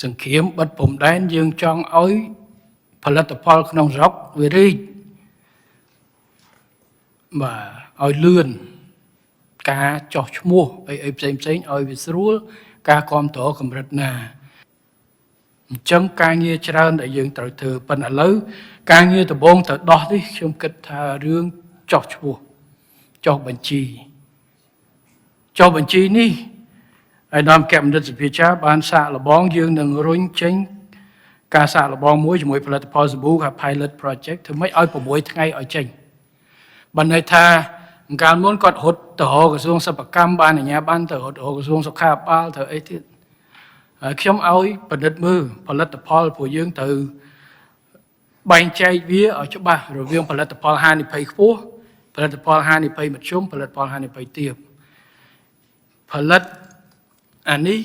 សង្គ្រាមបិទព្រំដែនយើងចង់ឲ្យផលិតផលក្នុងស្រុកវារីកបាទឲ្យលឿនការចោះឈ្មោះអីអីផ្សេងផ្សេងឲ្យវាស្រួលការគ្រប់គ្រងកម្រិតណាអញ្ចឹងការងារច្រើនដែលយើងត្រូវធ្វើប៉ុន្តែឥឡូវការងារដំបូងត្រូវដោះនេះខ្ញុំគិតថារឿងចោះឈ្មោះចោះបញ្ជីចុះបញ្ជីនេះឯកឧត្តមគណៈបណ្ឌិតសភាចាបានសាកល្បងយើងនឹងរុញចេញការសាកល្បងមួយជាមួយផលិតផលសាប៊ូហៅ pilot project ធ្វើម៉េចឲ្យ6ថ្ងៃឲ្យចេញបានន័យថាកាលមុនគាត់រត់ទៅរកក្រសួងសិប្បកម្មបានអាជ្ញាប័ណ្ណទៅរត់រកក្រសួងសុខាភិបាលទៅអីទៀតហើយខ្ញុំឲ្យពិនិត្យមើលផលិតផលព្រោះយើងត្រូវបែងចែកវាឲ្យច្បាស់រវាងផលិតផលហានិភ័យខ្ពស់ផលិតផលហានិភ័យមធ្យមផលិតផលហានិភ័យទាបផលិតអានេះ